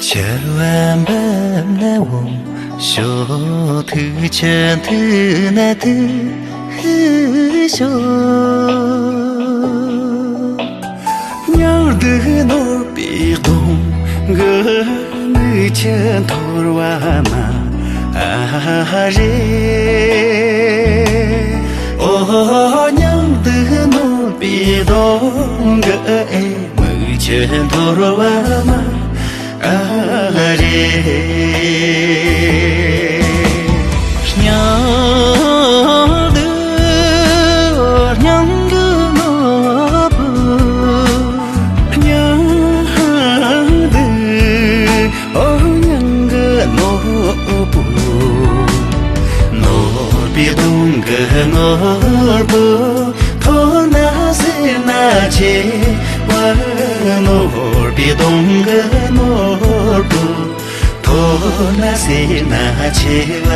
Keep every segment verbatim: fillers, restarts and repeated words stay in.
ཆར་བ་འབབ་ན་འོང་ཤོག་ཐིགས་ཆུ་འཐུལ་ན་ཐིགས་ཤོག་སྙིང་སྡུག་ནོར་བུའི་གདོང་གི་མིག་ཆུ་འཐོར་བ་མ་རེད། ཨོ་སྙིང་སྡུག་ནོར་བུའི་གདོང་གི་མིག་ཆུ་འཐོར་བ་མ་རེད། སྙིང་སྡུག་སྙིང་གི་ནོར་བུ། སྙིང་སྡུག་ཨོ་སྙིང་གི་ནོར་བུ། ནོར་བུའི་གདོང་གི་ནོར་བུ། ཐོབ་ན་ཟེར་ན་ཆེ་བ། ནོར་བུའི་གདོང་གི་ནོར་བུ། ཐོབ་ན་ཟེར་ན་ཆེ་བ།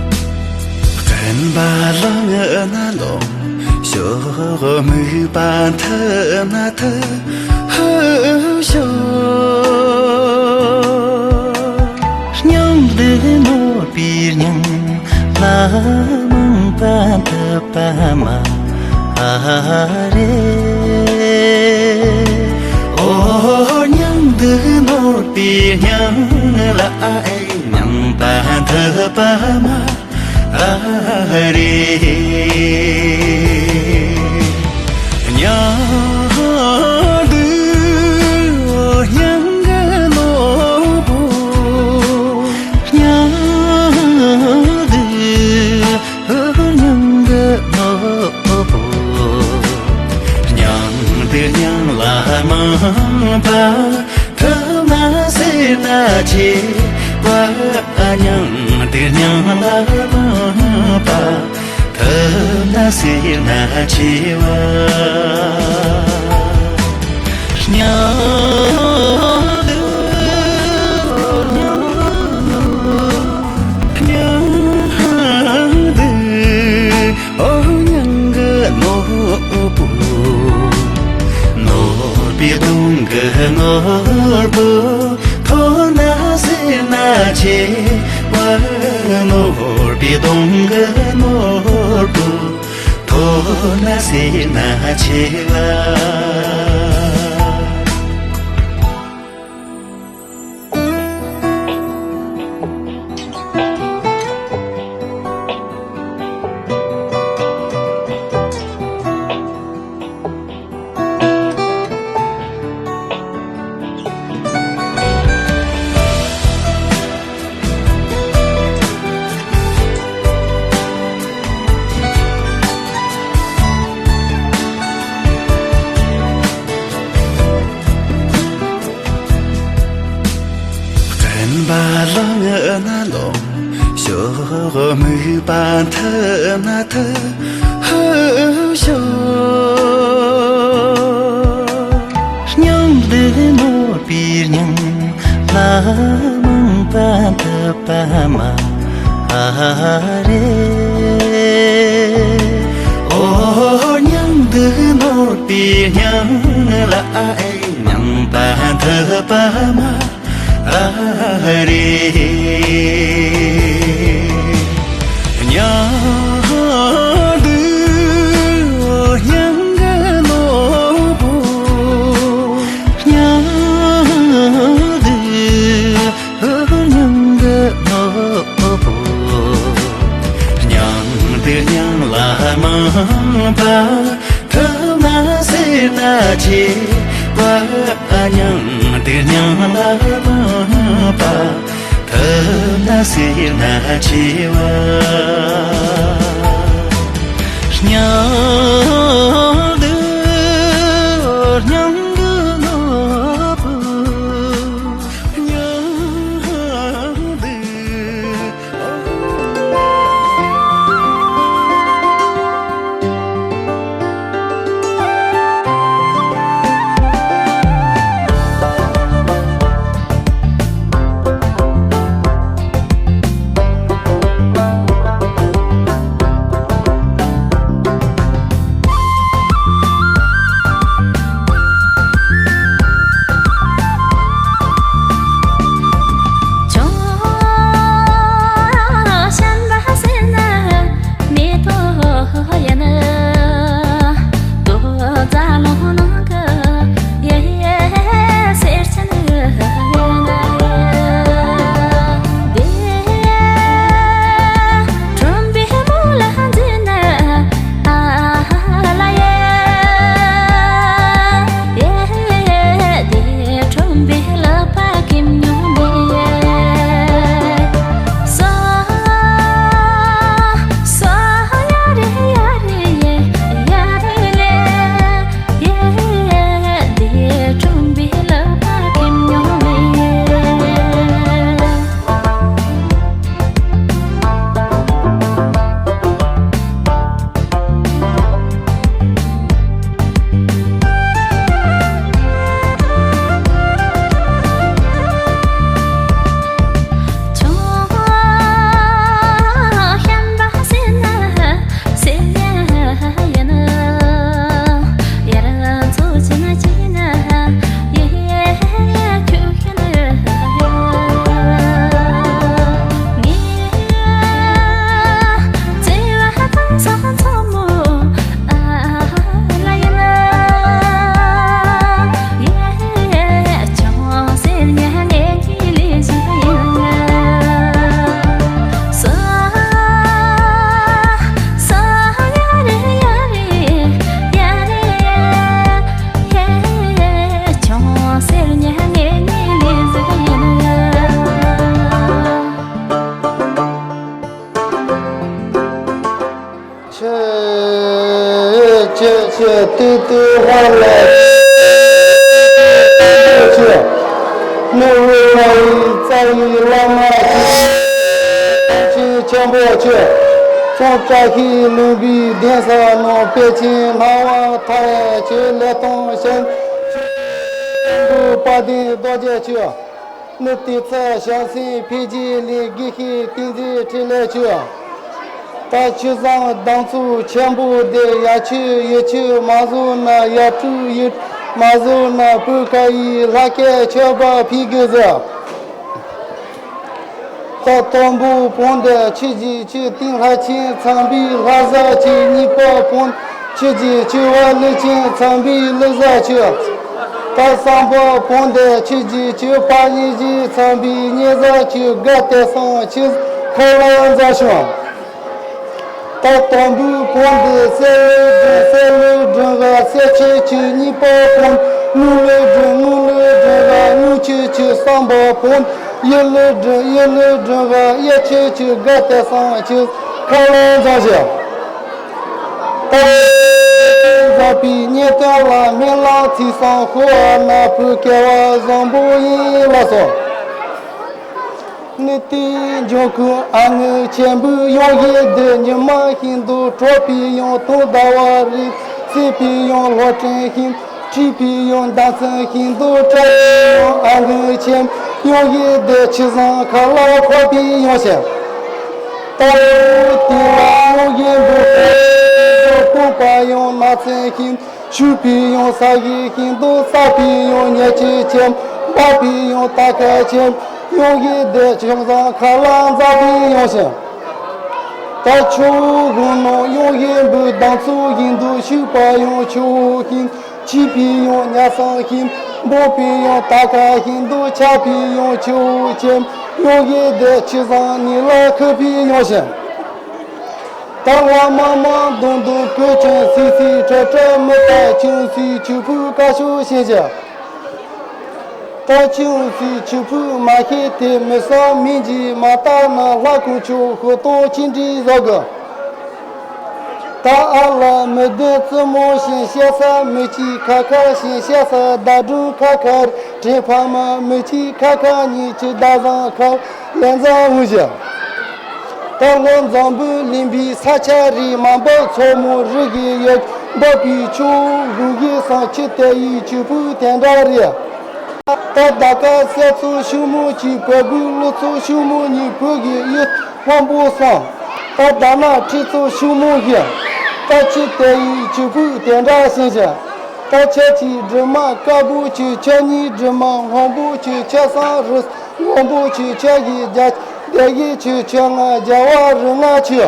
སྤྲིན་པ་ལངས་ན་ལངས་ཤོག་མུན་པ་འཐུམ་ན་འཐུམ་ཤོག་སྙིང་སྡུག་ནོར་བུའི་སྙིང་ལ་མང་པ་འཐུབ་པ་མ་རེད། ཨོ་སྙིང་སྡུག་ནོར་བུའི་སྙིང་ལ་ཨེ་མང་པ་འཐུབ་པ་མ་རེད། སྙིང་སྡུག་སྙིང་གི་ནོར་བུ། སྙིང་སྡུག་སྙིང་གི་ནོར་བུ། སྙིང་སྡུག་སྙིང་ལ་མང་པ། ཐུབ་ན་ཟེར་ན་ཆེ་བ། སྙིང་སྡུག་སྙིང་ལ་མང་པ། ཐུབ་ན་ཟེར་ན་ཆེ་བ། སྙིང་སྡུག་སྙིང་སྡུག་ཨོ་སྙིང་གི་ནོར་བུ། ནོར་བུའི་གདོང་གི་ནོར་བུ། ཐོབ་ན་ཟེར་ན་ཆེ་བ། ནོར་བུའི་གདོང་གི་ནོར་བུ། ཐོབ་ན་ཟེར་ན་ཆེ་བ། སྤྲིན་པ་ལངས་ན་ལངས་ཤོག་མུན་པ་འཐུམ་ན་འཐུམ་ཤོག་སྙིང་སྡུག་ནོར་བུའི་སྙིང་ལ་མང་པ་འཐུབ་པ་མ་རེད། ཨོ་སྙིང་སྡུག་ནོར་བུའི་སྙིང་ལ་ཨེ་མང་པ་འཐུབ་པ་མ་རེད། སྙིང་སྡུག་སྙིང་གི་ནོར་བུ། སྙིང་སྡུག་སྙིང་གི་ནོར་བུ། སྙིང་སྡུག་སྙིང་ལ་མང་པ། ཐུབ་ན་ཟེར་ན་ཆེ་བ། སྙིང་སྡུག་སྙིང་ལ་མང་པ། ཐུབ་ན་ཟེར་ན་ཆེ་བ། སྙིང་སྡུག་སྙིང་ ཆེ་ཆེ་ཏི་ཏི་ཧ་ལ། ཆེ་ནུ་རུ་མ་ཡི་རྩ་བའི་བླ་མ་ཆེ། ཆེ་ཆེན་པོ་ཆེ། ཙོང་བཀྲ་ཤིས་ལྷུན་པོའི་གདན་ས་ནང་དཔལ་ཆེན་སྣང་བ་མཐའ་ཡས་ཆེ་ལས་དང་ཞིང་ཆེན་པོའི་དཔལ་ལྡན་རྡོ་རྗེ་ཆེ། ནི་ཏི་ཚ་ཞང་སྲིད་འཕེལ་རྒྱས་ལས་དགེ་བཤེས་བསྟན་འཛིན་འཕྲིན་ལས་ཆོས། ད་ཆོས་བཟང་གདམས་ཚོགས་ཆེན་པོ་འདི་ཡ་ཆོས་ཡི་ཆོས་མ་བཟོ་ན་ཡ་ཕྲུག་ཡི་མ་བཟོ་ན་བོད་ཁ་ཡི་ལྷ་སྐལ་ཆོས་པ་ཕི་གི་ཟེར། ད་དང་པོ་བོན་འདི་ཆོས་ཀྱི་ཆོས་སྟེང་ལྷ་ཆེན་ཚངས་པའི་ལྷ་བཟང་ཆོས། གཉིས་པ་བོན་ཆོས་ཀྱི་ཆོས་པ་ཀླུ་ཆེན་ཚངས་པའི་ཀླུ་བཟང་ཆོས། ད་གསུམ་པ་བོན་འདི་ཆོས་ཀྱི་ཆོས་པ་གཉན་བཞི་ཚངས་པའི་གཉན་བཟང་ཆོས། དགའ་དད་སང་ཆོས་ཁ་ལ་མཛའ་ཞིང་། ད་དང་པོའི་བོན་འདི་སྲས་ལུས་སྒྲོན་སྲས་ལུས་སྒྲོན་པ་སྲས་ཆོས་ཆོས། གཉིས་པ་བོན་དངུལ་ལུས་སྒྲོན་དངུལ་ལུས་སྒྲོན་པ་དངུལ་ཆོས་ཆོས། གསུམ་པ་བོན་གཡུ་ལུས་སྒྲོན་གཡུ་ལུས་སྒྲོན་པ་གཡུ་ཆོས་ཆོས། དགའ་དད་སང་ཆོས་ཁ་ལ་མཛའ་ཞིང་། ད་བཟང་པོའི་གཉེན་སྟོན་ལ་སྨོན་ལམ་ཚིག་གསུམ་ཤོག་ཨ། ན་བུ་སྐལ་བ་བཟང་པོ་ཡིན་ལ་སོགས། ནི་དེའི་འབྱུང་ཁུངས་ཨ་ངུ་ཆེན་པོའི་ཡང་ཡིན་འདི། ཉི་མ་ཤིང་སྡོང་གྲོགས་པའི་ཡང་དུང་ཟླ་བ་རི་སྲིད་པའི་ཡང་ལྷོ་སྤྲིན་ཤིང་ཁྲིད་པའི་ཡང་ཟླ་མཚན་ཤིང་སྡོང་བཀྲ་ཡང་ཨ་ངུ་ཆེན་ཡང་ཡིན་འདི། ཆུ་བཟང་ཁ་ལ་ཁོག་པའི་ཡང་ཞིང་། ད་རུང་དེ་ལ་ཡང་ཡིན་འདི། སྤུངས་པ་ཡང་ནགས་ཚལ་ཤིང་ཆུ་པའི་ཡང་ས་གཞི་ཤིང་སྡོང་ས་པའི་ཡང་ཉེ་ཆེ་ཆེན་འབབ་པའི་ཡང་ད་ཁ་ཆེན་ཡང་གི་སྡེ་ཆུང་བཟང་ཁ་ལ་འཛག་པའི་ཡང་ཞིང་། ད་ཆུ་བོ་ནང་ཡང་གི་འབུ་དང་ཚུ་ཡིན་དུ་ཤུག་པ་ཡང་ཆུ་བོ་ཤིང་ཆིབ་པའི་ཡང་ཉ་སང་ཤིང་འབོག་པའི་ཡང་ད་ཁ་ཤིང་དུ་ཆག་པའི་ཡང་ཆུ་བོ་ཆེན་ཡང་གི་སྡེ་ཆུ་བཟང་ནི་ལ་ཁུ་པའི་ཡང་ཞིང་། ད་ལ་མ་མ་དུང་དུང་ཀུ་ཆུང་སི་སི་ཁྲ་ཁྲ་མི་ད་ཆུང་སི་ཆུ་ཕུ་ཀ་ཤོ་ཤེས་བྱ། ད་ཆུང་སི་ཆུ་ཕུ་མ་ཤེས་དེ་མི་སང་མིན་གྱི་མ་ད་ན་ལྷ་ཀུ་ཆུ་ཤོ་ཏོང་ཆིན་དྲི་བཟོ་གི། ད་ཨ་ལ་མི་བདེན་བཙུན་མོ་ཤིང་བཤད་ས་མི་གཅིག་ཁ་ཁ་ཤིང་བཤད་ས་ཟླ་སྒྲོན་ཁ་ཁ་དྲིན་ཕ་མ་མི་གཅིག་ཁ་ཁ་གཉིས་ཀྱི་ཟླ་བཟང་ཁ། ལན་ཚ་འུ་ཞི། ད་ལོ་འཛམ་བུ་གླིང་པའི་ས་ཆ་རིགས་མ་འབབ་མཚོ་མོ་རི་གི་ཡུལ་འབབ་པའི་ཆུ་བོ་གི་སང་ཆུ་དེ་ཡི་ཆུ་བོ་དེ་འདྲ་རེད། ད་ད་ཀ་སེ་ཚོ་ཤུ་མོ་གཅིག་བོད་གུ་ལོ་ཚོ་ཤུ་མོ་གཉིས་བོད་གི་ཡུལ་སྔོན་པོ་སང་། ད་ད་ན་ཁྲི་ཚོ་ཤུ་མོ་བཞི། ད་ཆུ་དེ་ཡི་ཆུ་བོ་དེ་འདྲ་ཤེས་བྱ། ད་ཆ་གཅིག་སྒྲོལ་མ་དཀར་པོ་ཆུ་ཆ་གཉིས་སྒྲོལ་མ་སྔོན་པོ་ཆུ་ཆ་སང་རུ། སྔོན་པོ་ཆུ་ཆ་བཞི་བརྒྱད་སྡེ་བཞི་ཆུ་ཆ་ལྔ་རྒྱལ་བ་རིགས་ལྔ་ཆུ།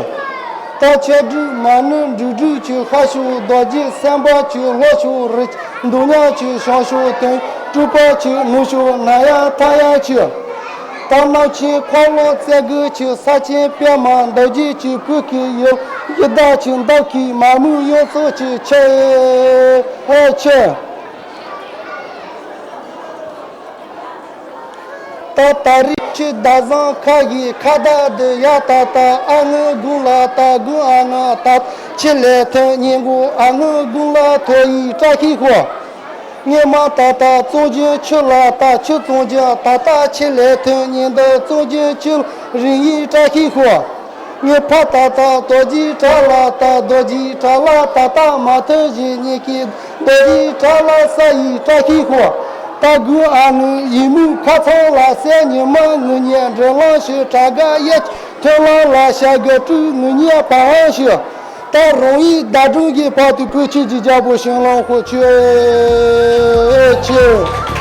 ད་ཆ་དྲུག་མ་ནུ་འབྲུ་དྲུག་ཆུ་ཤ་ཤོ་རྡོ་རྗེ་སེམས་དཔའ་ཆུ་ལྷོ་ཤོ་རི་འདུག་ཉག་ཆུ་བྱང་ཤོ་དོན་སྤྲུལ་པ་ཆུ་ནུ་ཤོ་ན་ཡ་ཐ་ཡ་ཆུ། ད་ནག་ཆེན་འཁོར་ལོ་རྩེ་དགུ་ཆུ་ས་ཆེན་པད་མ་མདོ་རྒྱུད་ཆུ་བོད་ཀྱི་ཡུལ་ཡི་ཟླ་ཆུ་མདོ་ཁའི་མ་མོའི་གཡུ་མཚོ་ཆུ་ཆུ་ཧེ་ཆུ། ད་ད་རེས་ཁྱོད་ཟླ་བཟང་ཁ་གི་ཁ་བརྡ་འདི་ཡ་ད་ད་ཨ་ངུ་དགུང་ལ་ད་དགུང་ཨ་ང་ད་ཆི་ལས་ཐོན་ཉིན་གུང་ཨ་ངུ་དགུང་ལ་ཐོ་ཡི་བཀྲ་ཤིས་ཤོག་ངེད་མ་ད་ད་བཙོང་རྒྱུ་ཆུ་ལ་ད་ཆུ་བཙོང་རྒྱུ་ད་ད་ཆི་ལས་ཐོན་ཉིན་ད་བཙོང་རྒྱུ་ཆུ་རིང་ཡི་བཀྲ་ཤིས་ཤོག་ངའི་ཕ་ད་ལྟ་རྡོ་རྗེ་བྲག་ལ་ད་རྡོ་རྗེ་བྲག་ལ་ད་ལྟ་མ་ཐོན་བཞིན་ཉིད་ཀྱི་རྡོ་རྗེ་བྲག་ལ་ས་ཡི་བཀྲ་ཤིས་ཤོག་ད་དགུན་ཨ་ངུ་ཡིད་མུག་ཁ་ཚང་ལ་སད་ཉི་མ་ངུ་ཉལ་འགྲོ་ལང་ཤོད་གྲྭ་ག་ཡེ་ཐོན་ལ་ལ་ཤ་ག་དྲུག་ངུ་ཉལ་བ་ཧང་ཤོད། ད་རང་ཡིག་ཟླ་སྒྲོན་གྱི་བར་དུ་བོད་ཆོས་ཀྱི་རྒྱལ་པོ་ཞིང་ལོང་ཧོ་ཆོས་ཆོས།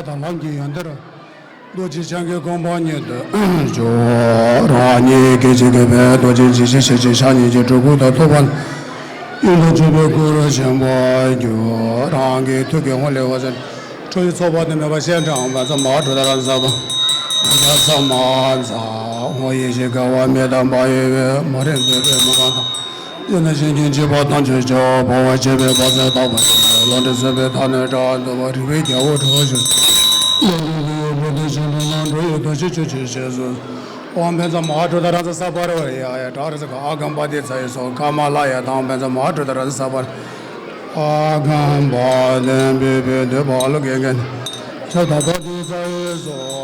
དང་ལམ་གྱི་ཡོན་ཏན། རྡོ་རྗེ་འཆང་གི་གོ་འཕང་ཉིད་དུ་འགྲོ། རང་ཉིད་སྐད་ཅིག་གིས་འཕེལ། རྡོ་རྗེ་འཇིགས་བྱེད་ཞལ་གཅིག་ཕྱག་གཉིས་ཀྱིས་སྤྲུལ་སྐུ་དང་ཐུབ་པ། ཡུལ་དུ་གྱུར་པའི་སྐུ་རུ་ཆེན་པོར་གྱུར། རང་གི་ཐུགས་ཀྱི་ཧཱུྃ་ལས་འོད་ཟེར། འཕྲོ་ཡི་ཚོགས་པ་དང་མོས་པ་སྤྱན་དྲངས་པ་ཙམ་མ་གྲུབ་ད་ར་ཟ་བ། ད་ཙམ་མ་ཛ་ཧོ། ཡེ་ཤེས་དགའ་བ་མེ་ལྟར་འབར་བའི་འོད། མ་རིག་འདོད་པའི་མུ་གང་དང་། ཡེ་ནས་བཞིན་གྱི་འཇིགས་པ་ཐམས་ཅད་སྐྱོབ། འཕོ་བ་བཅས་པའི་བག་ཚད་དག་པ་སྟེ། ལོག་འདྲེན་སྲིད་པའི་མཐའ་ནས་བསྒྲལ་བར་འདུལ་བ། རིག་པའི་རྒྱལ་པོ་གྲུ་བཞི། ལོག་འདྲེན་ཀུན་གཡོ་བུ་དང་ཞི་ཁྲོ་ནང་འགྲོ་ཡི་དོ་ཤལ་ཆུ་སྐྱེས་ཞེས་སོ། ཨོཾ་བཛྲ་མ་ཧཱ་ཀྲོ་དྷ་རཱ་ཛ་ས་པ་རི་ཝཱ་ར་ཡ་ཡ་ཏྲ་ར་ཛ་ག་ཨ་གམ་པ་ཏི་ཙ་ཡེ་སྭཱ་ཧཱ། ཀ་མ་ལ་ཡ་དང་བཛྲ་མ་ཧཱ་ཀྲོ་དྷ་རཱ་ཛ་ས་པ་རི། ཨ་གམ་པ་ཏི་བི་བི་དི་བ་ལ་གེ་གེ་ནི། ཤ་ད་པ་ཏི་ཙ་ཡེ་སྭཱ་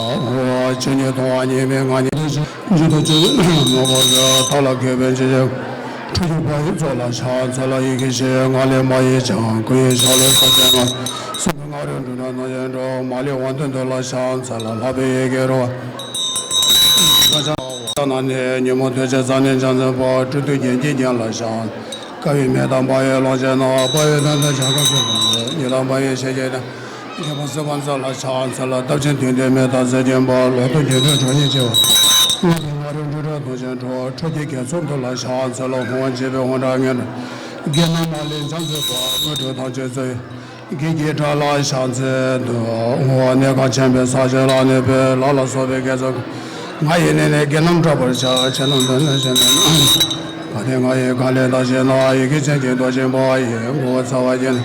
ཧཱ། ཆོས་ཉིད་མཐོང་བ་ཉིད་མིན་ང་ཉིད་དེ་བཞིན་རྒྱུད་དང་བཅས་པའི་དངོས་པོ་ཡང་དག་ལ་མཁས་པའི་འཇིགས་བྱེད་འཕྲུལ་གྱི་བ་ཡི་ཚོགས་ལ་ཕྱག་འཚལ་ལོ། ཡི་གེ་བཞི་ངག་ལས་མ་གཡེང་བར་སྐུ་ཡི་ཞབས་ལ་ཕྱག་འཚལ་ལོ། གསུང་གི་སྔགས་རིང་འབྲིང་རྣམས་ཀྱང་འགྲོ། མ་ལུས་དབང་ལྡན་དུ་ལ་ཕྱག་འཚལ་ལོ། ལྷག་པའི་ཡི་གེ་རུ་བ། ས་ན་ནི་ཉོན་མོངས་འདོད་ཆེན་རྩ་ནི་འཇོམས་མཛད་པ། སྤྲུལ་སྟོབས་རྒྱན་གྱིས་བརྒྱན་ལ་ཕྱག་འཚལ། དཀའ་བའི་མེ་ལྟར་འབར་བའི་ཀློང་ཆེན་ན། དཔའ་བོའི་དོན་དུ་བྱ་རྒོད་ཚོགས་དང་ལྡན། ཉི་ལྟར་འབར་བའི་ཞལ་གྱིས་བསྟན། རྒྱལ་པོ་སྲིད་པ་མཛོད་ལ་ཕྱག་འཚལ་ལོ། སྟོབས་ཆེན་མདུན་བསྟན་མེ་ལྟར་གཟི་བརྗིད་པ། ལོ་ཏོག་རྒྱས་འདོད་གྲོགས་རྙེད་ཆེ་བ། ངག་གི་སྔགས་རིང་འབྲིང་རབ་དང་ཅན་འགྲོ། ཁྲོ་རྒྱལ་རྒྱ་མཚོ་འདི་ལ་ཕྱག་འཚལ་ལོ། ཧཱུྃ་ཕོ་བ་འཇིགས་པའི་དབང་དྲག་ངན་འགྲོ། བགེགས་རྣམས་མ་ལུས་འཇོམས་མཛད་པ། དངོས་གྲུབ་ཐམས་ཅད་སྩོལ་བའི། བགེགས་ཀྱི་དགྲ་ལ་ཕྱག་འཚལ་འདུད། ཧཱུྃ་ཕོ་བ་གནས་ཁང་ཆེན་པོའི་ས་གཞི་ལ་གནས་པའི་ལ་ལ་སོགས་པའི་དགེ་ཚོགས་ཀྱིས། ང་ཡི་ནད་ནི་བགེགས་རྣམས་སྐྲག་པར་བྱ། ཁྱེད་རྣམས་འདི་ནས་ཕྱིར་འདུག་ན། གལ་ཏེ་ང་ཡི་ཁ་ལས་བདག་གཞན་ན། ཡི་གེ་ཅན་གྱི་མདོག་ཅན་པོ་ཡིས། མགོ་བོ་ཚ་བ་བརྒྱན།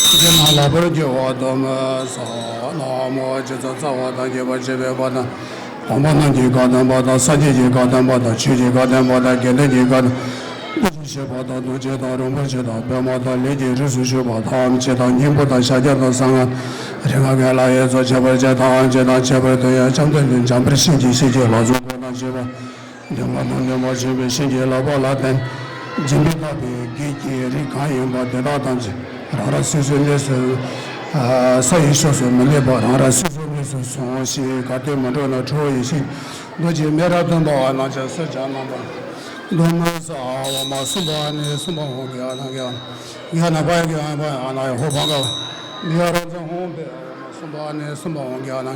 བགེགས་རྣམས་ལྷག་པར་སྐྱེ་བ་སྡོམ་མི་སྲིད། ན་མོ། རྗེ་བཙུན་རྩ་བ་དང་རྒྱས་པར་བྱེད་པའི་དཔལ་དང་། དམ་པ་རྣམས་ཀྱི་བཀའ་བདེན་པ་དང་། སངས་རྒྱས་ཀྱི་བཀའ་བདེན་པ་དང་། ཆོས་ཀྱི་བཀའ་བདེན་པ་དང་། དགེ་འདུན་གྱི་བཀའ་དང་། བདེ་ཆེན་ཞི་བ་དང་། རྡོ་རྗེ་དང་། རིན་པོ་ཆེ་དང་། པདྨ་དང་། ལས་ཀྱི་རིགས་སུ་ཞུགས་པ་ཐམས་ཅད་དང་། སྙིང་པོ་དང་། ཤཱཀྱ་དང་། གསང་སྔགས། རིག་སྔགས་ཀྱི་ལྷ་ཡི་ཚོགས། ཁྱད་པར་ཅན་ཐམས་ཅད་དང་། ཁྱད་པར་དུ་ཡང་བྱམས་ལྡན་འཇམ་དཔལ་བྱིན་གྱིས་བརླབ་ཚུལ་དང་བཅས་པ། འདུན་པ་དང་འདུན་པ་ཆེན་པོས་བྱིན་གྱིས་བརླབས་པ་ལ་བརྟེན། སྦྱིན་པས་བསགས་པའི་བགེགས་ཀྱི་རིགས་གང་ཡིན་པ་དེ་དག་ཐམས་ཅད་རང་རང་སོ་སོའི་གནས་སུ། ས་ཡི་ཕྱོགས་སུ་མི་སླེབས་པར་རང་རང་སོ་སོའི་གནས་སུ་སོང་ཞིག་གལ་ཏེ་མི་འགྲོ་ན་ཁྲོ་བོ་ཡེ་ཤེས་རྡོ་རྗེ་མེ་རབ་སྟོན་པ་རྣམས་ཀྱང་གསོལ་ཇ་རྣམ་པར་སྡོམ་མི་སྲིད། འོག་མ་གསུམ་པ་ནི་གསུམ་པ་འོང་གི་ཨ་ན་གི་ཨ་ན་གི་ཨ་ན་ཧོ་བང་ག་མི་ཡ་རང་ཚང་ཧོང་པེ། གསུམ་པ་ནི་གསུམ་པ་འོང་གི་ཨ་ན།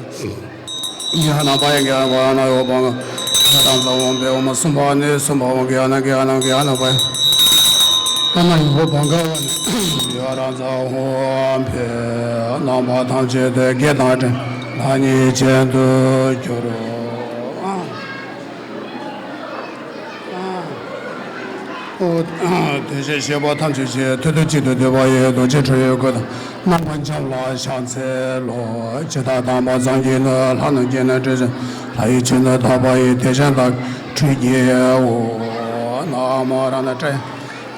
གི་ཨ་ན་པ་ཡ་གི་ཨ་ན་པ་ཡ་ན་ཡོ་པ་ང་། ཡ་རང་ཚང་ཧོང་པེ། འོག་མ་གསུམ་པ་ནི་གསུམ་པ་འོང་གི་ཨ་ན་གི་ཨ་ན་གི་ཨ་ན་པ་ཡ། ཨ་ན་ཡོ་པ་ང་བ་ནི། ཡ་རང་ཚང་ཧོང་པེ། རྣམ་པ་ཐམས་ཅད་དུ་བགེགས་དང་བྲལ། བདག་ཉིད་ཅན་དུ་གྱུར། ཨ། ཨོ། དེ་བཞིན་གཤེགས་པ་ཐམས་ཅད་ཀྱི་མཐུ་སྟོབས་གཅིག་ཏུ་བསྡུས་པ་ཡི་རྡོ་རྗེ་ཁྲོ་བོའི་སྐུ་དང་། རྣམ་པར་འཇོམས་ལ་ཕྱག་འཚལ་ལོ། ཇི་ལྟར་དམ་པ་སངས་རྒྱས་ནི། ལྷ་རྣམས་ཀྱིས་ནི་བསྐྲད་ཅིང་། ལྷ་ཡི་ཆོས་ནི་དག་པ་ཡི། དེ་བཞིན་བདག་ཁྲོས་ཀྱི་འོད། ན་མོ་ར་ན་ཏྲ།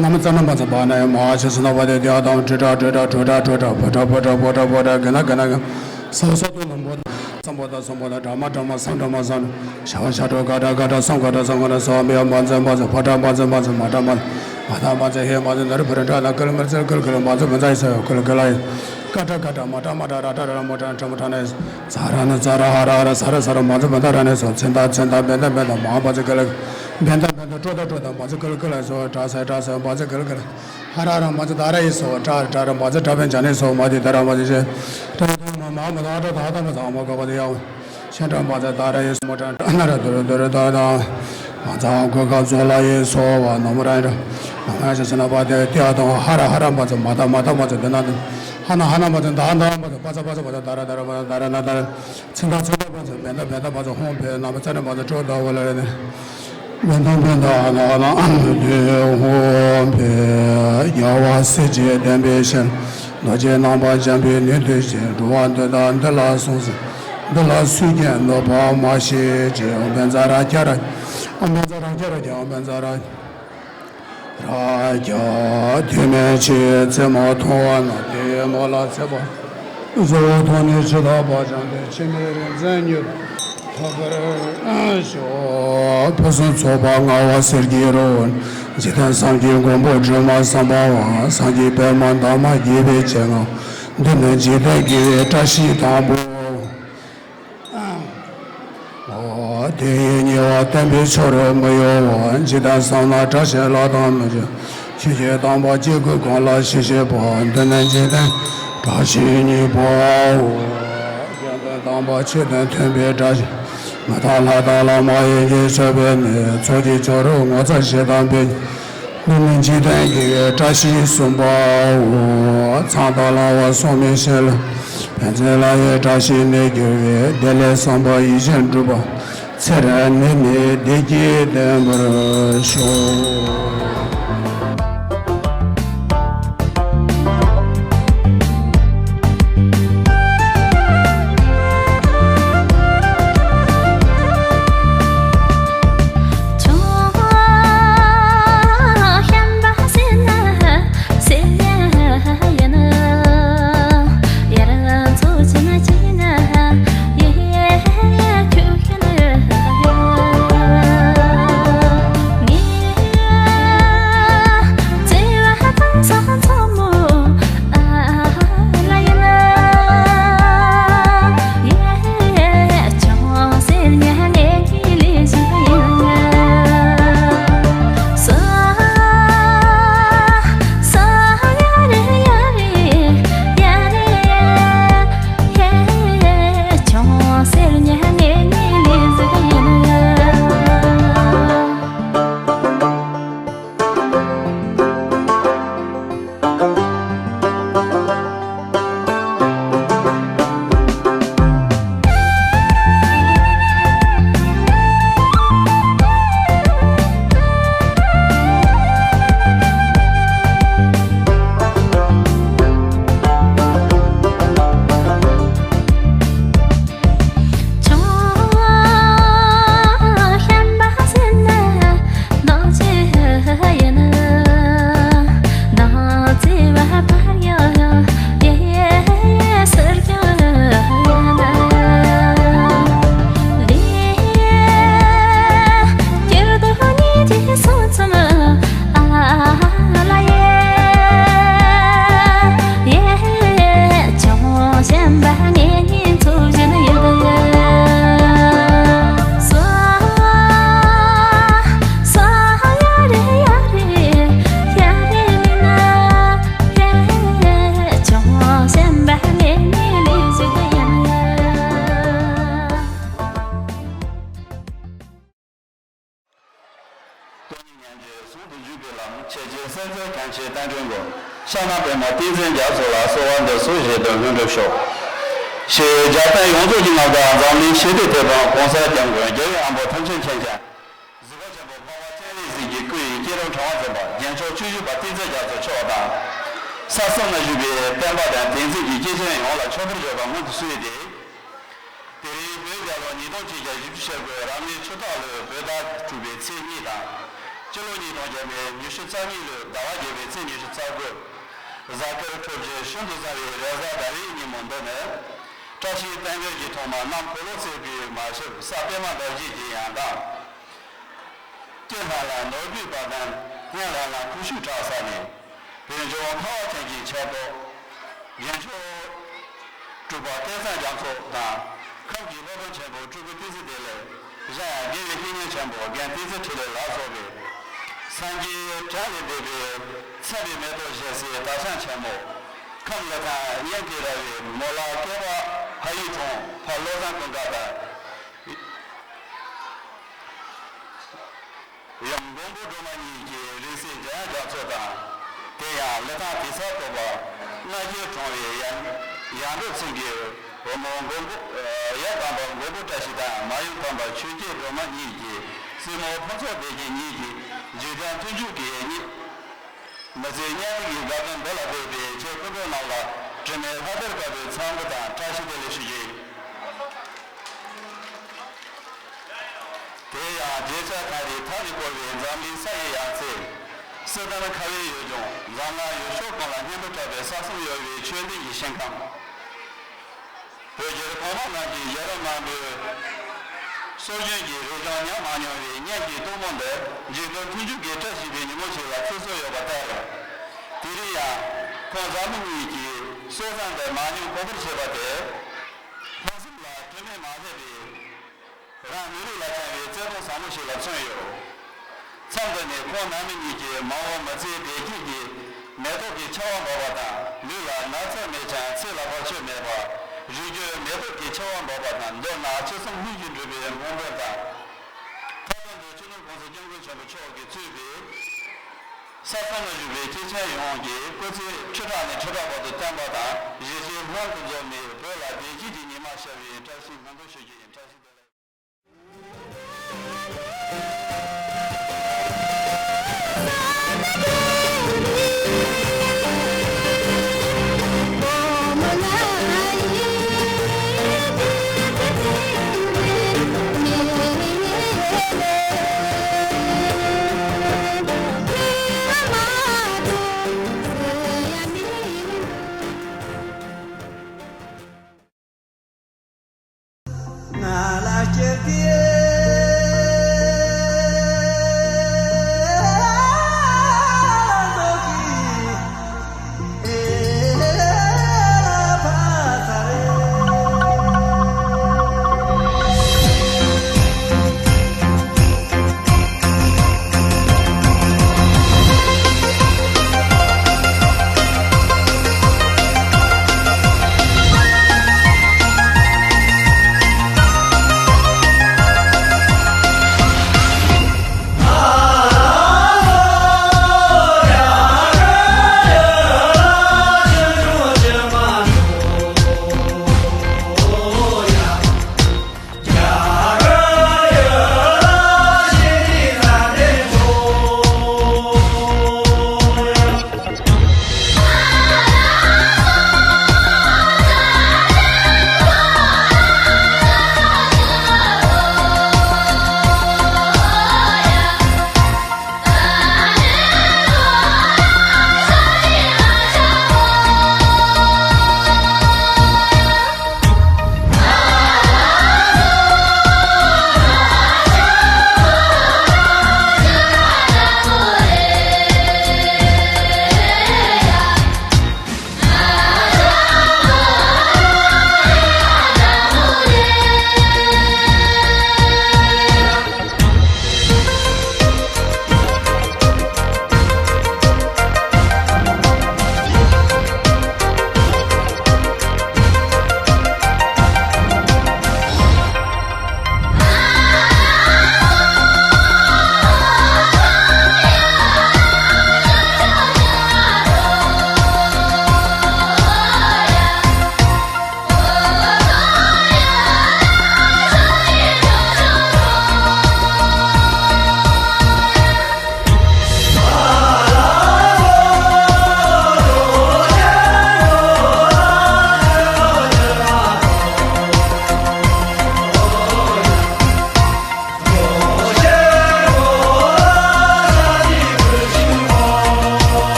ན་མོ་ཙ་ན་མ་ཙ་བ་ན་ཡ་མ་ཧ་ཆེ་སི་ན་བ་དེ་དེ་ཡ་དམ་ཁྲོ་ཏྲ་ཁྲོ་ཏྲ་ཁྲོ་ཏྲ་ཁྲོ་ཏྲ་བོ་ཏྲ་བོ་ཏྲ་བོ་ཏྲ་བོ་ཏྲ་ག་ན་ག་ན་ག། ས་སོ་ཏོ་ལམ་བོ། སམ་བྷོ་ཏ་སམ་བྷོ་ཏ། དྲ་མ་དྲ་མ་སམ་དྲ་མ་སམ། ཤ་བ་ཤ་ཏོ་ག་དྲ་ག་དྲ་སམ་ག་དྲ་སམ་ག་དྲ་སོ། མི་ཡ་མ་ཛ་མ་ཛ། བ་དྲ་མ་ཛ་མ་ཛ། མ་དྲ་མ་ཛ། མ་ད་མ་ཛ། ཧེ་མ་ཛ། ན་རུ་བུ་ར་དྲ་ན་ཀུ་ལ་མ་ཛ་ཀུ་ལ་ཀུ་ལ་མ་ཛ་མ་ཛ་ཡི་ས་ཡོ་ཀུ་ལ་ཀུ་ལ་ཡི། ཀ་དྲ་ག་དྲ་མ་དྲ་མ་དྲ་ར་དྲ་ར་མ་དྲ་དྲ་མ་དྲ་ན་ཡི། ཛ་ར་ན་ཛ་ར་ཧ་ར་ཧ་ར་ས་ར་ས་ར་མ་ཛ་མ་ད་ར་ན་ཡི་སོ། ཚན་ད་ཚན་ད། བན་ད་བན་ད། མ་མ་ཛ་ཀུ་ལ། བན་ད་བན་ད། ཀྲོ་ད་ཀྲོ་ད། མ་ཛ་ཀུ་ལ་ཀུ་ལ་ཡི་སོ། དྲ་ས་དྲ་ས། མ་ཛ་ཀུ་ལ་ཀུ་ལ། ཧ་ར་ཧ་ར་མ་ཛ་ད་ར་ཡི་སོ། ཏྲ་ར་ཏྲ་ར་མ་ཛ་ཏྲ་བན་ཇ་ནི་སོ། མ་དི་ད་ར་མ་ཛ་ཞེ། ཏྲ་ཡི་ཏ་མ་མ་མ་ད་ཏྲ་ད་ད་མ་ཛ་མ་ག་བ་དི་ཡ། ཤན་ཏྲ་མ་ཛ་ད་ར་ཡི་སོ། མ་ཏྲ་ན་ར་དུ་རུ་དུ་རུ་ད་ད། མ་ཛ་གོ་ག་ཛོ་ལ་ཡི་སོ་བ་ན་མ་ར་ཡི་ར། ན་མ་ཡ་ཤ་ཤ་ན་བ་དི་ཏི་ཡ་ཏ་ཧ་ར་ཧ་ར་མ་ཛ་མ་ད་མ་ད་མ་ཛ་དི་ན་དི། ཧ་ན་ཧ་ན་མ་ཛ་ད་ད་མ་ཛ་པ་ཛ་པ་ཛ་པ་ཛ་ད་ར་ད་ར་མ་ད་ར་ན་ད་ར། ཚིག་མཐའ་ཚིག་མཐའ་བ་ཚོ་བན་ད་བན་ད་བ་ཚོ་ཧོང་བན་ན་བ་ཚ་ན་བ་ཚོ་ཀྲོ་ད་བ་ལ་རེ་ནི། བན་ད་བན་ད་ཨ་ན་ཨ་ན་དེ་ཧོང་བན། རྒྱལ་བ་སྲས་བཅས་བསྟན་པའི་ཞིང་། རྡོ་རྗེ་རྣམ་པར་འཇམ་པའི་ནུས་མཐུ་ཆེན། འགྲོ་བ་འདི་དག་འདི་ལ་སོགས་ཟེར། འདི་ལ་སུས་ཀྱང་གནོད་པ་མ་བྱེད་ཅིག་བན་ཛ་ར་ཀྱ་ར། བན་ཛ་ར་ཀྱ་ར་ཀྱ་བན་ཛ་ར། ར་ཀྱ། དུས་མིན་འཆི་བའི་མཚན་མ་མཐོང་བ་ན། དེའི་མོད་ལ་ཚེ་དཔག་གཟུ་བོར་མཐོང་ནས་འཆི་བདག་བག་ཅན་ཏེ། འཆི་མེད་རིག་འཛིན་མྱུར་ཐོབ་པར་ཤོག་ཕུན་སུམ་ཚོགས་པ་མངའ་བ་གསེར་གྱི་རི་བོ། འཇིག་རྟེན་བསམ་གྱིས་མགོན་པོ་སྒྲོལ་མ་བསམ་པ་འམ། སངས་རྒྱས་པདྨ་འདབ་མ་རྒྱས་པའི་སྤྱན་སྔར། འདི་ནི་འཇིག་རྟེན་དགེ་བའི་བཀྲ་ཤིས་དང་པོའོ། ཨོ། དེ་ཡི་ཉེ་བར་བསྟན་པའི་ཆོས་རབ་མི་གཡོ་བ། འཇིག་རྟེན་བསམ་ན་བཀྲ་ཤིས་ལྷ་དང་མི་འབྱུང་། ཆོས་ཀྱི་དམ་པ་སྐྱེ་དགུའི་གང་ལ་ཞི་བྱེད་པ། འདི་ནི་འཇིག་རྟེན་ བཀྲ་ཤིས་གཉིས་པའོ། དགེ་འདུན་དམ་པ་ཆོས་དང་མཐུན་པའི་བཀྲ་ཤིས། མི་རྟག་ལྷ་དང་ལྷ་མ་ཡིན་གྱི་མཆོད་པའི་གནས། ཚོགས་ཀྱི་ཆོ་རོགས་ངོ་ཚ་ཞེ་སྡང་འབད། ཀུན་ནས་འཇིག་རྟེན་དགེ་བའི་བཀྲ་ཤིས་གསུམ་པའོ། མཚམས་དང་བླ་འོག་སོགས་མི་ཤེས་ལ། ཕན་ཚུན་ལ་ཡི་བཀྲ་ཤིས་གནས་གྱུར་པའི། བདེ་ལེགས་བསམ་པ་ཡིད་བཞིན་འགྲུབ་པ། ཚེ་རབས་ནས་ནི་བདེ་སྐྱིད་ལྡན་པར་ཤོག། སྟོང་ཉིད་ཉན་ཐོས་ཟུང་དུ་འཇུག་པའི་ལམ། ཆེ་ཆེ་སེམས་ཚོགས་གང་ཆེ་བསྟན་འགྲོའི་མགོན། ཤར་ནང་པདྨོ་བསྟན་འཛིན་རྒྱ་མཚོ་ལ། གསོལ་བ་འདེབས་སོ་བཞེད་དོན་ལྷུན་གྲུབ་ཤོག། ཞེས་རྒྱལ་བསྟན་ཡོངས་རྫོགས་ཀྱི་ངག་དང་འཛམ་གླིང་ཞི་བདེའི་དེད་དཔོན་༸གོང་ས་༸སྐྱབས་མགོན་རྒྱལ་བའི་དབང་པོ་ཐམས་ཅད་མཁྱེན་ཅིང་། གཟིགས་པ་ཆེན་པོ་འཕགས་པ་སྤྱན་རས་གཟིགས་ཀྱི་སྐུ་ཡི་བསྐྱེད་རིམ་དྲང་བར་འཛིན་པ་རྒྱལ་མཆོག་བཅུ་བཞི་པ་བསྟན་འཛིན་རྒྱ་མཚོ་མཆོག་དང་། ས་གསུམ་ན་བཞུགས་པའི་བསྟན་པ་དང་བསྟན་འཛིན་གྱི་སྐྱེས་ཆེན་ཡོངས་ལ་མཆོད་པར་བརྗོད་པ་སྔོན་དུ་བསུས་ཏེ། དེ་རིང་བོད་རྒྱལ་ལོ་ཉིས་སྟོང་ཆིག་བརྒྱ་བཞི་བཅུ་ཞེ་དགུ་རབ་གནས་ཆུ་སྟག་ལོའི་བོད་ཟླ་དྲུག་པའི་ཚེས་གཉིས་དང་། སྤྱི་ལོ་ཉིས་སྟོང་བརྒྱ་མེད་ཉི་ཤུ་རྩ་གཉིས་ལོའི་ཟླ་བ་བརྒྱད་པའི་ཚེས་ཉི་ཤུ་རྩ་དགུ། གཟའ་སྐར་འཕྲོད་སྦྱོར་ཤིན་ཏུ་བཟང་བའི་རེས་གཟའ་ཟླ་བའི་ཉིན་མོ་འདི་ནི། བཀྲ་ཤིས་བསྟན་འགྲོའི་ཐོག་མ་གནམ་འཁོར་ལོ་བརྩེགས་པའི་མ་ཕྱི་ས་པདྨ་འབར་བཞད་ཀྱི་ཡང་གདངས། སྐྱེ་ལྷ་ལ་ནོར་བུའི་བ་དན། སྙན་ལྷ་ལ་ཁུ་བྱུག་གྲགས་ས་ནས། བོད་ལྗོངས་ཁ་བ་ཅན་གྱི་ཆར་ཐོག་རྒྱལ་མཆོག་སྤྲུལ་པ་སྐལ་བཟང་རྒྱ་མཚོ་དང་། ཁམས་ཀྱི་སློབ་དཔོན་ཆེན་པོ་སྤྲུལ་སྐུ་བསྟན་འཛིན་བདེ་ལེགས། གཞན་ཡང་དགེ་བའི་བཤེས་གཉེན་ཆེན་པོ་རྒན་བསྟན་འཛིན་འཕྲིན་ལས་ལ་སོགས་པའི་སངས་རྒྱས་བྲན་ལས་འདས་པའི་མཚན་བའི་མེ་ཏོག་བཞད་སའི་དར་ཤང་ཆེན་མོ། ཁམས་ཀླུ་ཐང་གཉན་གྱི་ར་བའི་མོ་ལ་སྐལ་པ་ཕ་ཡུལ་གྲོང་ཕ་བློ་བཟང་ཀུན་དགའ་དང་། ཡུམ་མགོན་པོ་སྒྲོལ་མ་ཉིད་ཀྱི་རིང་བསྲེལ་འཇམ་དབྱངས་རྒྱ་མཚོ་དང་། དེ་ཡང་ཀླུ་ཐང་དེ་སར་གཏོགས་པ་སྔ་རྒྱལ་གྲོང་བའི་ཡང་ཡང་འབྲོག་ཚུན་གྱི་བུ་མོ་མགོན་པོ་ཡབ་དམ་པ་མགོན་པོ་བཀྲ་ཤིས་དང་མ་ཡུམ་དམ་པ་ཆོས་རྒྱལ་སྒྲོལ་མ་ཉིད་ཀྱི་སྲས་མོ་ཕུན་ཚོགས་བདེ་ཆེན་ཉིད་ཀྱི་འཇིག་རྟེན་མཐུན་འཇུག་གི་ཉིད། མི་ཚེའི་སྙན་ངག་གི་དགའ་སྟོན་འདི་ལ་ཕེབས་པའི་ཁྱེད་སྐུ་མགྲོན་རྣམས་ལ་དྲི་མེད་ལྷ་དར་དཀར་པོའི་ཚོགས་འདུ་དང་བཀྲ་ཤིས་བདེ་ལེགས་ཞུ་རྒྱུ་ཡིན། དེ་ཡང་རྒྱལ་ས་ཐག་རིང་ཐག་ནས་བསྐོར་བའི་འཛམ་གླིང་ས་ཡི་ཡང་རྩེ། སི་ཏན་ཁ་བའི་ཡུལ་ལྗོངས་འཛམ་གླིང་ཡུལ་ཕྱོགས་ཀུན་ལ་སྙན་པོ་གྲགས་པའི་ས་གསུམ་གཡོ་བའི་ཆོས་ལྡན་གྱི་ཞིང་ཁམས། བོད་རྒྱལ་གོང་མ་རྣམས་ཀྱི་ཞལ་རས་མང་པོའི་སྲོལ་རྒྱུན་གྱི་རིག་གཞུང་ཉམས་མ་མྱོང་བའི་སྙན་གྱི་གཏུམ་མོ་འདི་འཇིག་རྟེན་མཐུན་འཇུག་གི་བཀྲ་ཤིས་པའི་ཉིན་མོ་ཞིག་ལ་ཚེ་གསོལ་ཡོད་པ་ལྟར། དེ་རིང་ཡང་ཁོང་བཟའ་མི་གཉིས་ཀྱི་སྲོག་བཟང་འདི་མང་ཉུང་གོང་མཐོར་བྱེད་པ་དེ། ལྷག་བསམ་ལ་དྲི་མས་མ་ཟད་པའི་རང་མི་རིགས་ལ་བཅངས་པའི་བརྩེ་དུང་ཟབ་མོ་ཞིག་ལ་མཚོན་ཡོད། མཚམས་འདི་ནས་ཁོང་རྣམ་པ་གཉིས་ཀྱིས་མ་འོངས་མི་ཚེའི་བདེ་སྐྱིད་ཀྱི་མེ་ཏོག་གི་ཆར་པ་འབར་བ་དང་ ལུས་ལ་ན་ཚ་མེད་ཀྱང་ཚེ་ལ་བར་ཆད་མེད་པ། རིགས་རྒྱུད་མེ་ཏོག་གི་ཆར་པ་འབབ་པ་དང་། མདོར་ན་ཆོས་སེམས་ལྷུན་གྱིས་འགྲུབ་པའི་སྨོན་འདུན་དང་། མཐའ་དོན་དུ་སྤྱི་ནོར་༸གོང་ས་༸སྐྱབས་མགོན་ཆེན་པོ་མཆོག་གིས་གཙོས་པའི་ས་གསུམ་ན་བཞུགས་པའི་སྐྱེས་ཆེན་ཡོངས་ཀྱིས་སྐུ་ཚེ་ཁྲི་ཕྲག་ནས་ཁྲི་ཕྲག་བར་དུ་བརྟན་པ་དང་། གཞིས་བྱེས་ལྷན་དུ་འཛོམས་ནས་བོད་ལ་བདེ་སྐྱིད་ཀྱི་ཉི་མ་ཤར་བའི་བཀྲ་ཤིས་སྨོན་འདུན་ཞུ་རྒྱུ་ཡིན། བཀྲ་ཤིས་བདེ་ལེགས།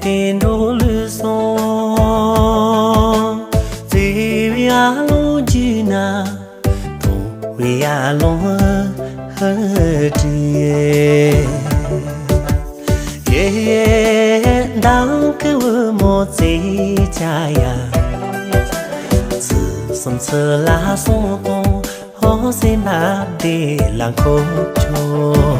དེ་འགྲོ་ལུས་སོང་། བརྩེ་བའི་ཨ་ལོང་རྒྱུད་ན། དུང་བའི་ཨ་ལོང་ཧུ་ཧུ་དྲིས། ཡེ་ཡེ་མདང་གི་བུ་མོ་ཚེ་ཆ་ཡ། ཚུལ་གསུམ་ཚུལ་ལ་སོང་དང་། ཧོ་སེམས་པ་བདེ་ལ་འཁོར་ཆོག།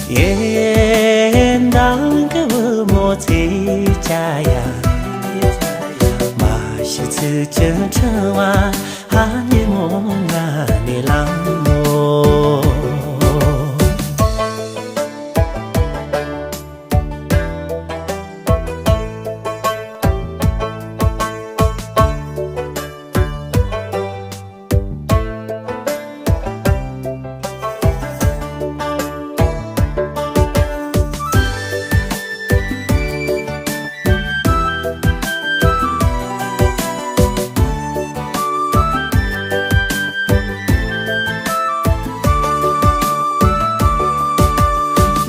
ཡེ་མདང་གི་བུ་མོ་ཚེ་ཆ་ཡ། མ་ཤི་ཚིག་ཅི་འཁྲུལ་བ་ཧ་ཉི་མོ་ང་ནི་ལང་མོ།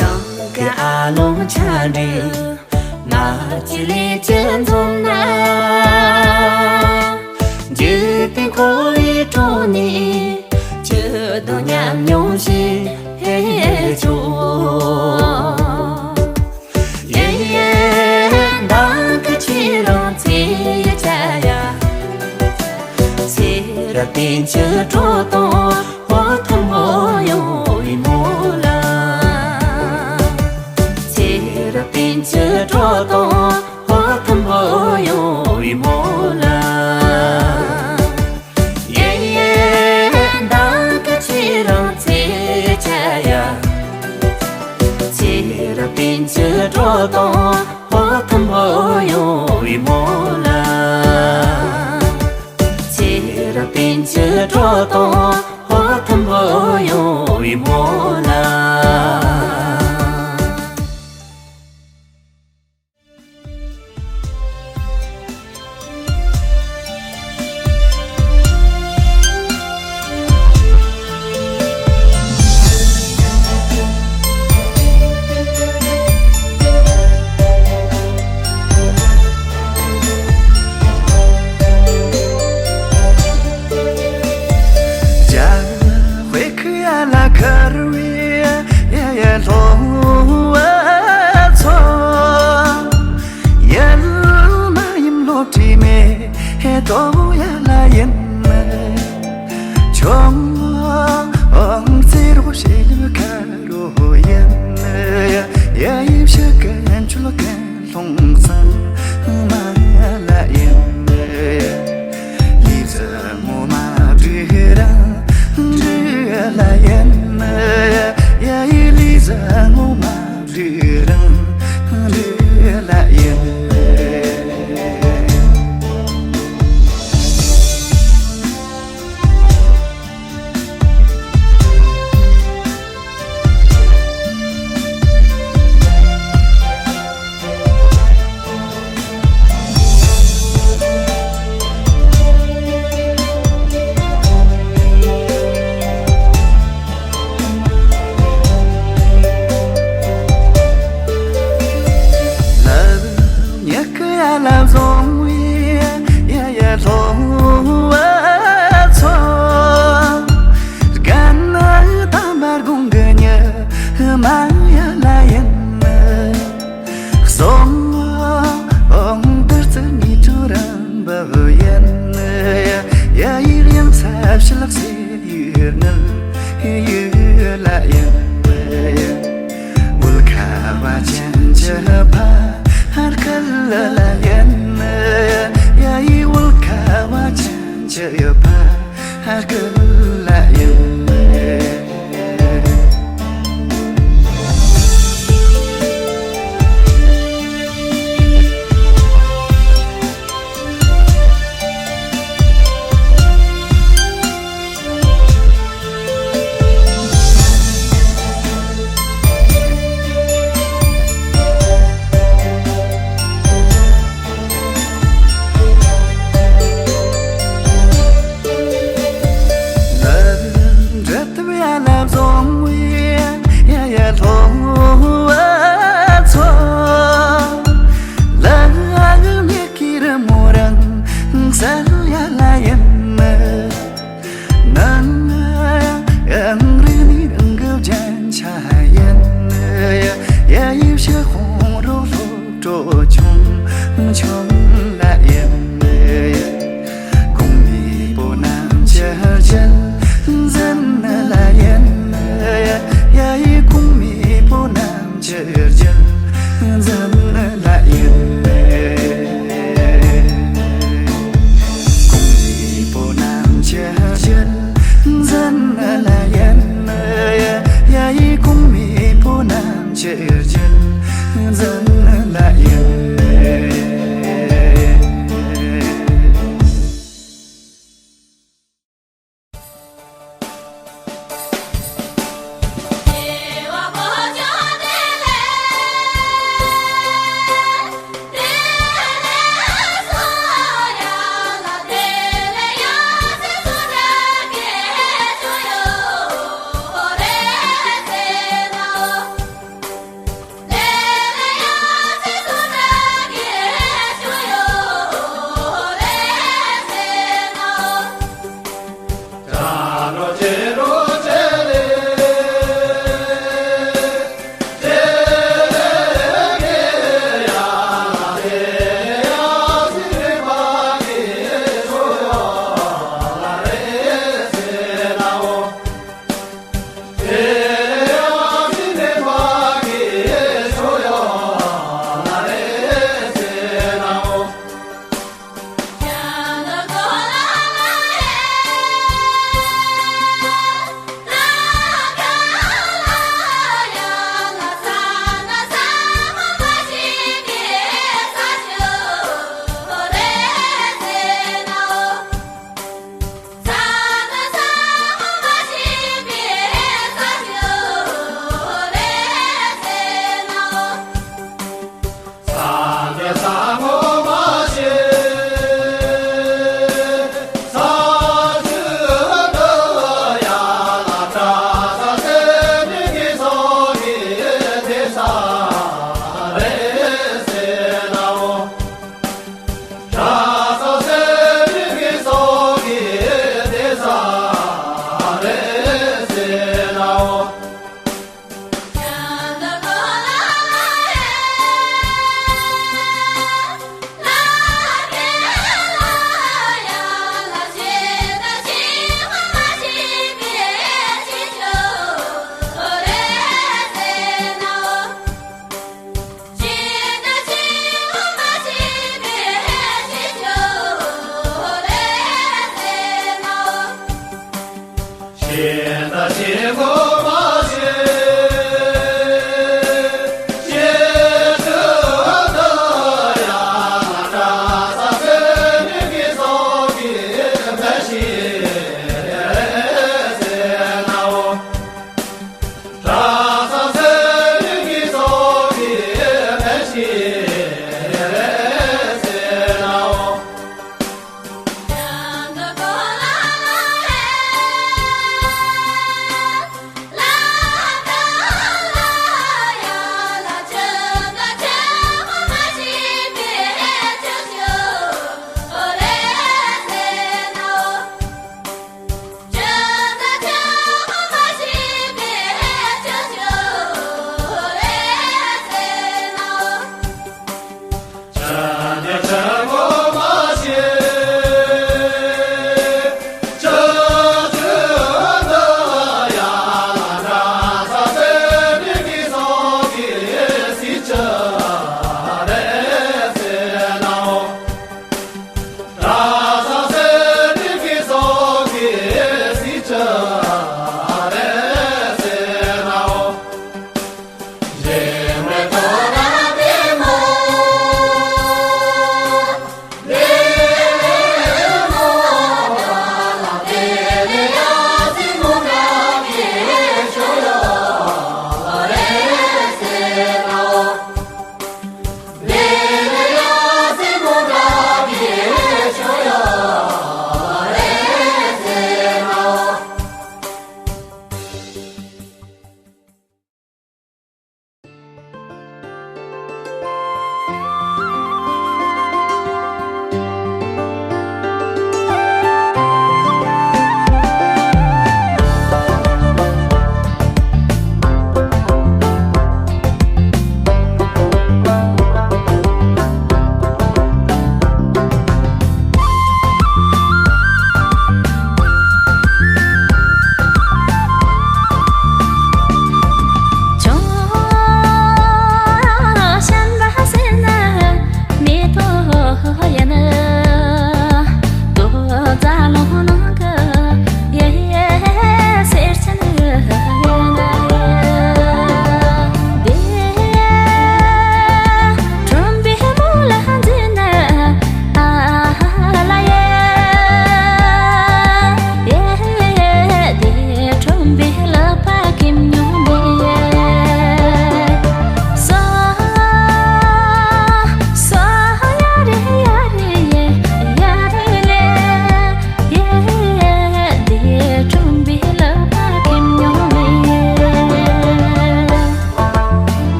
ནང་གི་ཨ་ལོང་ཆ་འདྲི། ང་ཅི་ལས་ཅི་འཛོམས་ན། འཇིག་རྟེན་འཁོར་བའི་དྲུང་ནས། ཅི་དང་ཉམས་མྱོང་ཞིག་ཕེབས་ཆོག། ཡེ་ཡེ་མདང་གི་ཁྱེད་རང་ཚེ་ཡི་ཆ་ཡ། ཚེ་རབས་བསྟན་བཅོས་སྤྲོ་དང་འོ་མཐོན་པོ་ཡོང་བའི་མོ་ལ། ཚེ་རབས་བསྟན་བཅོས་སྤྲོ་དང་འོ་མཐོན་པོ་ཡོང་བའི་མོ་ལ། ཡེ་ཡེ་མདང་གི་ཁྱེད་རང་ཚེ་ཆ་ཡ། ཚེ་རབས་བསྟན་བཅོས་སྤྲོ་དང་འོ་མཐོན་པོ་ཡོང་བའི་མོ་ལ། ཚེ་རབས་བསྟན་བཅོས་སྤྲོ་དང་འོ་མཐོན་པོ་ཡོང་བའི་མོ་ལ། ཕྱི་ལགས་སེ་ཡུལ་ནི་ཡུལ་ལ་ཡིན། བུལ་ཁ་བ་ཅན་གྱི་ཕ་ཧར་ཁལ་ལ་ཡིན། ཡ་ཡི་བུལ་ཁ་བ་ཅན་གྱི་ཕ་ཧར་ཁལ་ལ་ཡིན།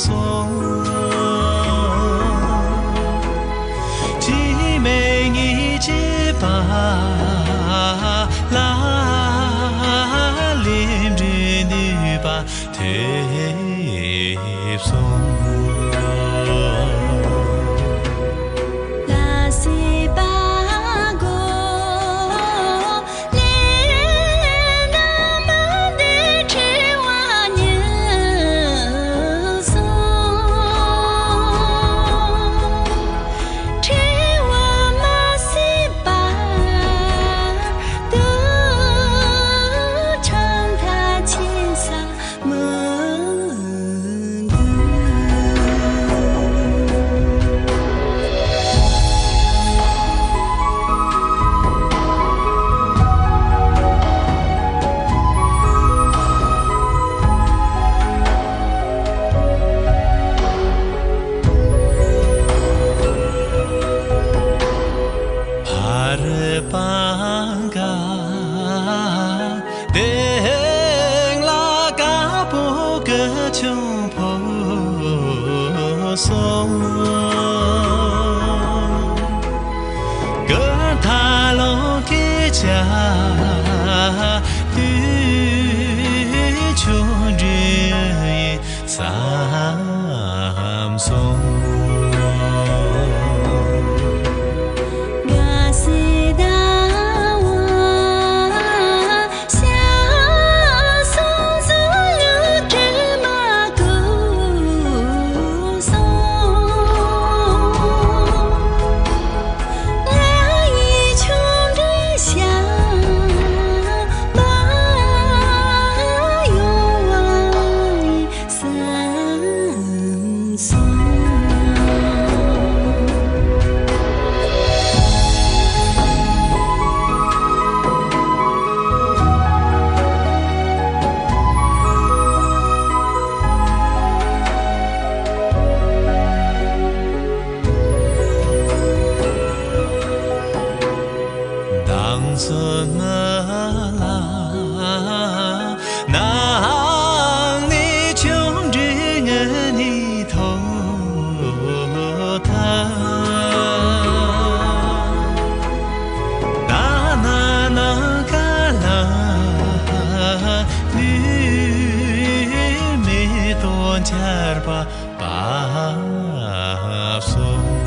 སོང་། དྲི་མེད་ཉིད་ཀྱི་བར་ལ་ལས་འབྲས་ནུས་པ་ཐེབས་སོང་། ལ་སྲིད་པ་གོ། ལས་རྣམ་པ་འདི་འཁྲི་བ་ཉིད་སོང་། འཁྲི་བ་མ་སྲིད་པ་དུ་ཁྲམ་མཐའ་ཆེ་ས། དེང་ལ་དཀར་པོ་གི་ཆུང་ཕོ་སོང་། གི་ཐ་ལོ་སྐད་ཆ་དུས་ཆུང་འདྲི་ཡིན། བསམ་སོང་། དགའ་སེ་ཟླ་བ་ཤར་སོང་། གཟུགས་ལུས་དྲི་མ་གོས་སོང་། ང་ཡི་ཆུང་འདྲིས་ཞགས་པ་ཡོང་བ་ཡིན་བསམ་སོང་། མདང་སུ་ང་ལ་ནང་ནས་ཆུང་འདྲིས་ངུ་ནས་ཐོག་ཐ། ད་ན་ནང་ཁ་ལ་ལུས་མེ་ཏོག་འཆར་པ། བབས་སོང་།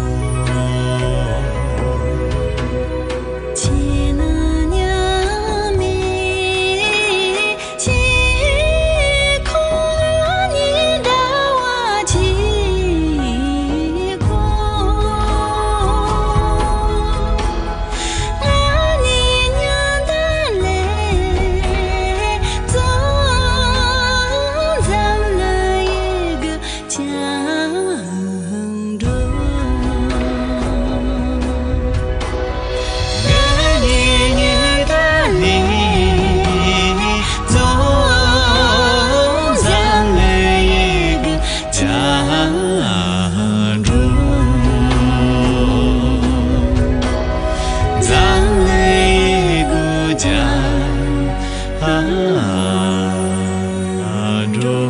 ཁྱེད་ནི་མཉམ་མེད་ཀྱི་ཁོང་ཉིད་འདྲ་བ་གཅིག་གོ། ང་ནི་མཉམ་དུ་ལས་ཙོག་འཛམ་གླིང་ཡི་གུ་ཅང་འགྲོ། ང་ནི་ཉི་ཟླ་ལས་ཙོག་འཛམ་གླིང་ཡི་གུ་ཅང་འགྲོ། འཛམ་གླིང་ཡི་གུ་ཅང་འགྲོ།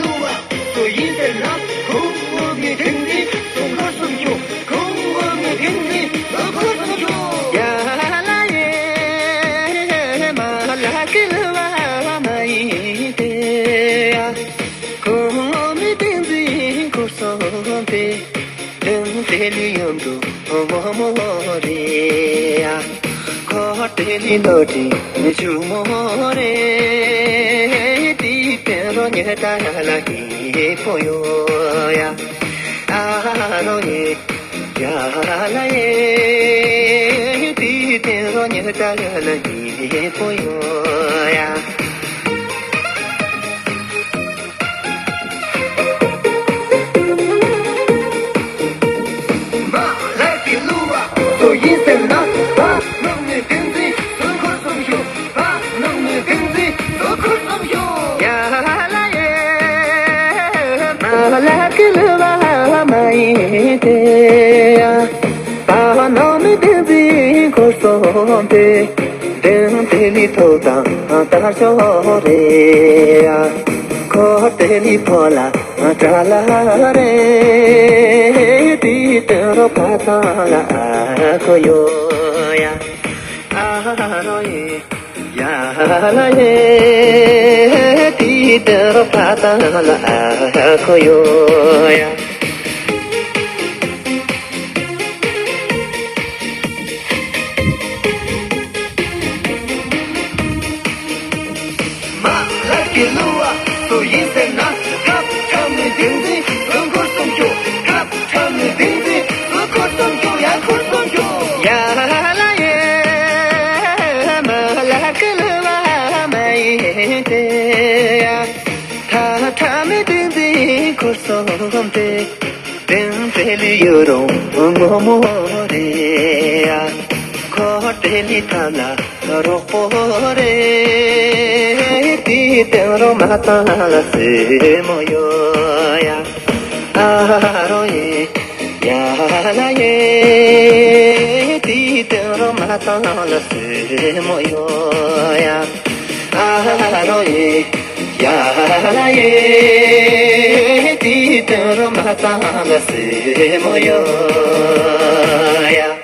ལུ་བ་སུ་ཡིན་ཟེར་ན། ཁོང་ངོ་མི་དེང་འདི་སུ་འཁོར་སོང་ཤོག་ཁོང་ངོ་མི་དེང་འདི་སུ་འཁོར་སོང་ཤོག་ཡ་ལ་ཡེ་མ་ལ་ཀི་ལུ་བ་མ་ཡིན་ཏེ་ཡ། ཁོང་ངོ་མི་དེང་འདི་འཁོར་སོང་སྟེ། དེང་དེ་ལི་ཡོང་དུ་མོ་མོ་རེ་ཡ། ཁོ་དེ་ལི་ལོ་དྲིན་ཆུ་མོ་རེ། དེ་དེང་རོ་ཉེ་ད་ཡ་ལ་ཧི་པོ་ཡོ་ཡ། ཨ་རོ་ཡེ་ཡ་ལ་ཡེ། དེ་དེང་རོ་ཉེ་ད་ཡ་ལ་ཧི་པོ་ཡོ་ཡ། མ་ལ་ཀི་ལུ་བ་སུ་ཡིན་ཟེར་ན། བ་ནང་མི་བདེན་འཛིན་སུ་འཁོར་སོང་ཤོག་བ་ནང་མི་བདེན་འཛིན་སུ་འཁོར་སོང་ཤོག་ཡ་ལ་ཡེ་མ་ལ་ཀི་ལུ་བ་མ་ཡིན་ཏེ་ཡ། བ་ནང་མི་བདེན་འཛིན་འཁོར་སོང་སྟེ། དེང་དེ་ནི་ཐོབ་དང་དར་ཤོག་རེད་ཡ། ཁོ་དེ་ནི་ཕོ་ལ་དྲ་ལ་རེད། དེ་དོན་རོ་ཕ་ཐང་ལ་ཁོ་ཡོ་ཡ། ཨ་རོ་ཡེ་ཡ་ལ་ཡེ། དེ་དོན་རོ་ཕ་ཐང་ལ་ཁོ་ཡོ་ཡ། མ་ལ་ཀི་ལུ་བ་སུ་ཡིན་ཟེར་ན། སྐབས་ཁྲ་མི་བདེན་འཛིན་སུ་འཁོར་སོང་ཤོག་སྐབས་ཁྲ་མི་བདེན་འཛིན་སུ་འཁོར་སོང་ཤོག་ཡ་འཁོར་སོང་ཤོག་ཡ་ལ་ཡེ་མ་ལ་ཀི་ལུ་བ་མ་ཡིན་ཏེ་ཡ། ཁྲ་ཁྲ་མི་བདེན་འཛིན་འཁོར་སོང་སྟེ། དེང་དེ་ལི་ཡོ་རོང་ངོ་མོ་རེ་ཡ། ཁོ་དེ་ལི་ཐ་ལ་རོག་པོ་རེ། དེ་དེང་རོ་མ་ཐང་ལ་སེ་མོ་ཡོ་ཡ། ཨ་རོ་ཡེ་ཡ་ལ་ཡེ། དེ་དེང་རོ་མ་ཐང་ལ་སེ་མོ་ཡོ་ཡ། ཨ་རོ་ཡེ་ཡ་ལ་ཡེ། དེ་དོན་རོ་མ་ཐང་ལ་སེ་མོ་ཡོ་ཡ།